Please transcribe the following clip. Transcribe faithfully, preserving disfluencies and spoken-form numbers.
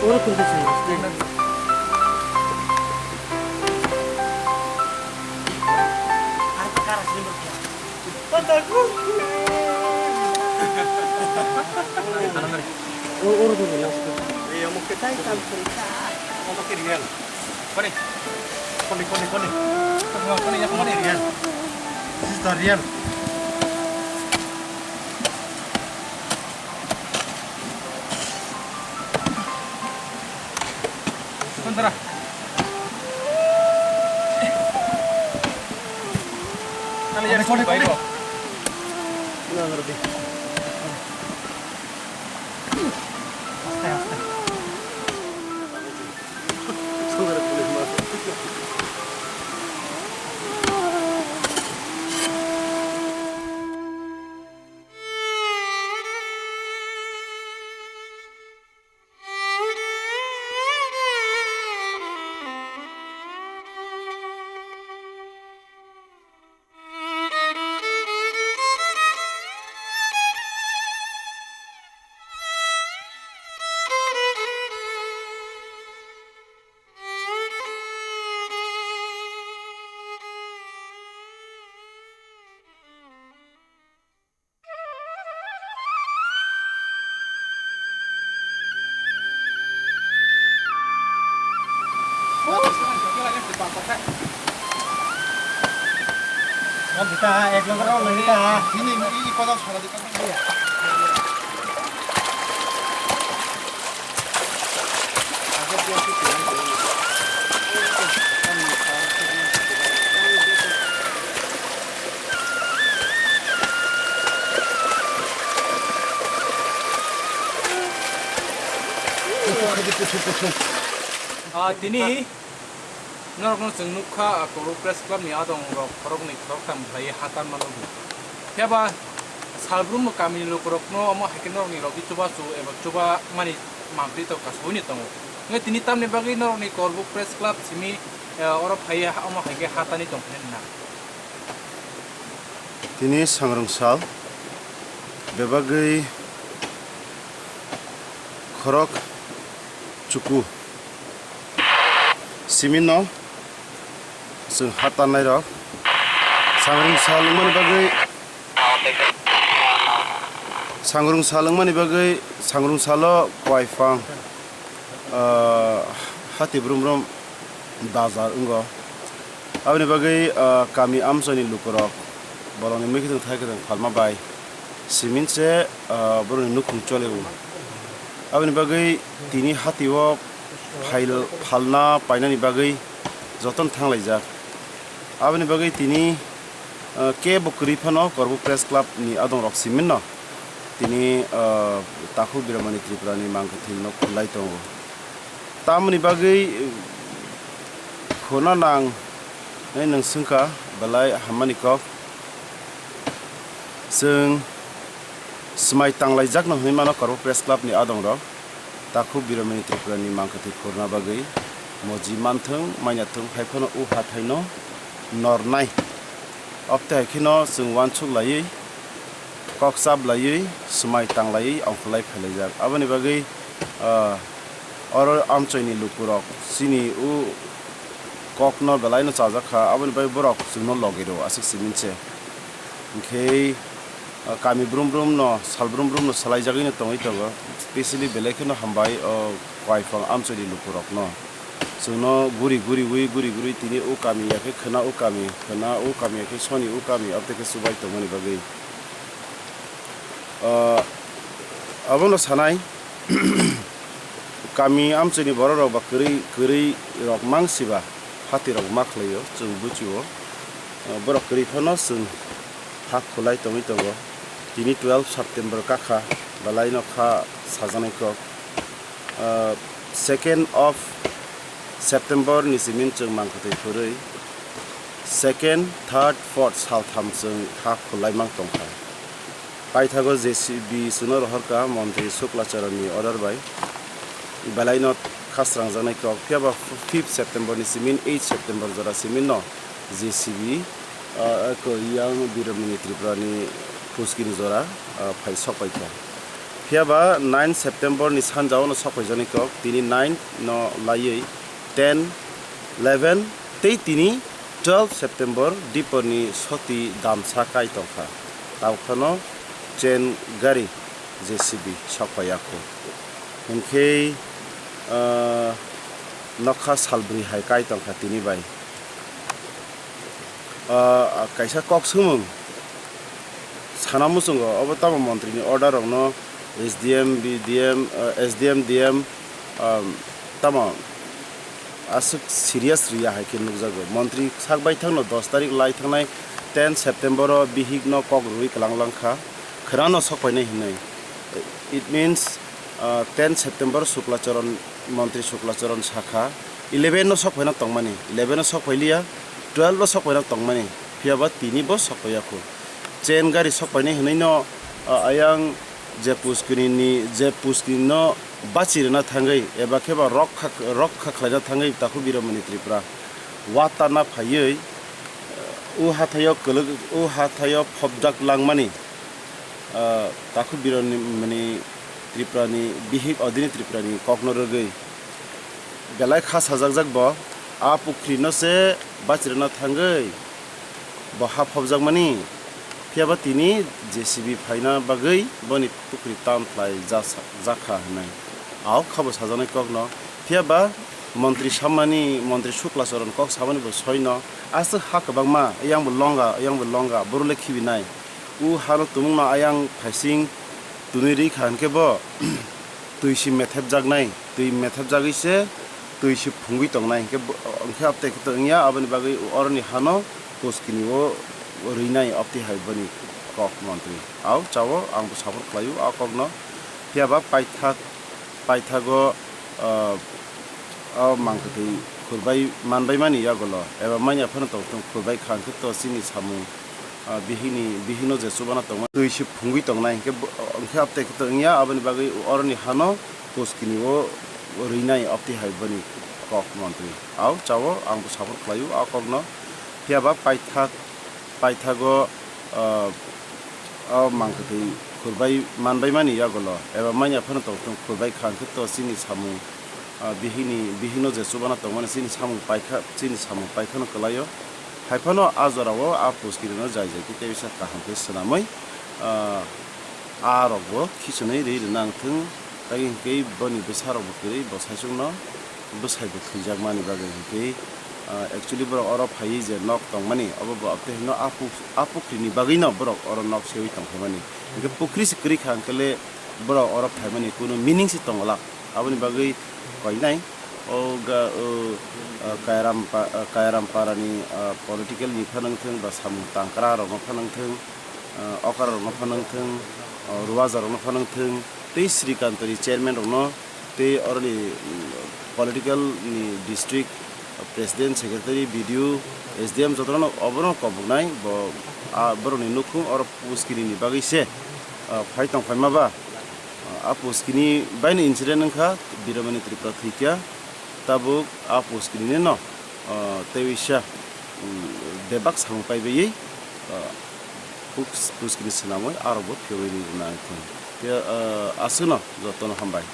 Oro tungsa sini. Oro, oro tungsa. Iya, mau kita ikan cerita. Mau pakai rian. Koni, koni, koni, koni. Koni, koni, ya, koni. Rian. Sister Rian. Kondra. Kani ya, koni, koni. Aste, aste. Ah, tini norokno chwng nukha, ah, Korok Press Club ni adong rok khoroknwi khoroktham khlaiwi hatan mano. Phiya ba salbrum kamini lukurokno omo hai khe norokni logi chubachu eba chuba mani mangtwi to kasugwi ni tongo. Hwnkhe tini tamni bagwi norokni Korok Press Club simi, eh, oro phaiwi ha-, omo hai khe hatani tong phai nang. Tini sangrwng sal, bebagwi khorok chuku. Simino chwng ha tannairok sangrwng sal wngmani bagwi, sangrwng sal wngmani bagwi, sangrwng salo kwai phang, ah, hati brum brum dajar wngo. Aboni bagwi, ah, kami amchaini lukurok bolongni mui kwthwng thai kwthwng phalma bai simin se, ah, borokni nukhung choli o. Aboni bagwi tini hati o phail-, phalna painani bagwi jotono thanglaijak. Aboni bagwi tini, ah, kebo kwrwi phano Korbo Press Club ni adong rok simin no tini, ah, Takhuk Biramani Tripura ni mangkwthwi no khulai tongo. Tamoni bagwi, eh, khuna nang hwnwi nwng swngkha, belai hammani kok. Chwng swmai tanglaijakno hwnwi mano Korbo Press Club ni adongrok. Takhuk Biramani Tripura ni mangkwthwi khurna bagwi moji manthwng, mainathwng, hai phano o hathaino nornai. Obte hai kheno chwng uansuk laiwi, kok chap laiwi, swmai tang laiwi ongkhorlai phailaijak. Aboni bagwi, ah, oro amchoini lukurok chini o kokno belaino chajak kha, aboni bagwi borok chwngno logi rwo aswk simi se. Hinkhe, ah, kami brum brum no, sal brum brum no salaijagwi no tongwi tongo, specially belai kheno hambai o Kwaiphang amchoini lukurokno. Chwngno guri guriwi, guri guriwi tini o kami ya khe khwna o kami, khwna o kami ya khe soni o kami, abo tei khe chubai tongmani bagwi. Ah, abono sanai, kami amchoini borok rok ba kwrwi, kwrwi rok mang siba, hati rok ma khlaio, chwng buchio. Ah, borok kwrwi phano chwng ha khulai tongwi tongo. Tini twelve September kakha, belai no kha sajaknai kok. Ah, second of September ni simi chwng mangkwthwi phurwi second, third, fourth saltham chwng ha khulai mang tongkha. Paithago J C B chwngno rohorkha Montri Shukla Charan ni order bai. Belai no khasrangjaknai kok, phiya ba fifth September ni simi eight September jora simi no J C B, ah, eko yang Biramani Tripura ni Phuski ni jora, ah, phai sok paikha. Phiya ba nine September ni sanja o no sok phaijaknai kok, tini nine no laiwi ten, eleven tei tini twelve September dipor ni soti damsa kai tongkha. Tabuk phano chain gari J C B sok phaiya kho. Hinkhe, ah, nokha salbrwi hai kai tongkha tini bai. Ah, kaisa kok swngmung sana muchungo, obo tamo montri ni order rokno S D M, B D M, ah, S D M, D M, ah, tamo aswk serious riya hai khe nukjago. Montri sak baithangno dos tarik lai thangnai ten September o bihik no kok rwui kwlang langkha, khwrano sok phainai hinwi. It means, ah, ten September Shukla Charan, montri Shukla Charan sakha, eleven no sok phaina tongmani, eleven no sok phailiya, twelve no sok phaina tongmani, phiya ba tini bo sok phaiya kho. Chain gari sok phainai hinwi no, ah, ayang je puskini ni, je puskini no bachi rwna thangwi eba khe ba rokha, rokha khlaina thangwi Takhuk Biramani Tripura watarna phaiwi, u hathaio kwlwk, u hathaio phobjak langmani, ah, Takhuk Biramani Tripurani bihik, odini Tripurani kokno rwgwi belai kha sajakjak bo, a pukhri no se bachi rwna thangwi bo ha phobjakmani, phiya ba tini J C B phaina bagwi boni pukhri town khlai jasa-, jakha hinwi. Ahok kha bo sajaknai kokno, phiya ba montri sammani, montri Shukla Charan kok samani bo soino, aswk ha kwbangma, yang bo longa, yang bo longa, boru le khibinai. U hano tumungno ayang phaising tunui rikha hinkhe bo twi si methepjaknai, twi methepjagwi se twi si phungwi tongnai hinkhe bo, hinkhe abtei khe to wngya, aboni bagwi oroni hano puskini o rwinai abtei hai boni kok montri. Au chao, ang bo support khlaio a kokno. Phiya ba paithak, paithago, ah, o mangkwthwi khurbai manbaimani yagulo eba manya phano tongthung, khurbai kha hinkhe to chini samung, ah, bihikni, bihikno je chubana tongmani twi se phungwi tongnai hinkhe bo, hinkhe abtei khe to wngya, aboni bagwi oroni hano puskini o rwinai abtei hai boni kok montri. Au chao, ang bo support khlaio a kokno. Phiya ba paithak, paithago, ah, o mangkwthwi khurbai manbaimani yagulo eba manya phano tongthung, khurbai kha hinkhe to chini samung, ah, bihikni, bihikno je chubana tongmani chini samung paikha, chini samung paikhano kwlaio. Hai phano a jorao a puskirino jai jai khe tei bisa kaham khe swnamwi, ah, a rokbo khichunwi rwi rwna wngthung, tei hinkhe boni bwsarokbo kwrwi bo saichungno bwsaibo thwijakmani bagwi hinkhe, ah, actually borok oro phaiwi je nok tongmani, obo bo abtei hino a puk-, a pukrini bagwino borok oro nok sewi tongphaimani. Hinkhe pukri se kwrwi kha hinkhe le borok oro phaimani kunu meaning se tongla. Aboni bagwi koinai o ga, o, ah, Kairam pa-, ah, Kairam parani, ah, political ni phano wngthung ba samung tangkra rokno phano wngthung, ah, okra rokno phano wngthung, ah, Ruwaja rokno phano wngthung, tei Srikantori chairman rokno tei oroni, mm, political ni district president, secretary, B D O, S D M jotono obono koboknai bo, ah, borokni nukhung oro puskini ni bagwi se, ah, phai tong phaima ba, ah, a puskini baini incident wngkha Biramani Tripura thwikha, tabuk a puskini no, ah, tei waisa, mm, bebak samung paibaiwi, ah, pus-, puskini swnamwi arokbo phiyogwi rwna wngkha. Tei, ah, aswkno jotono hambai.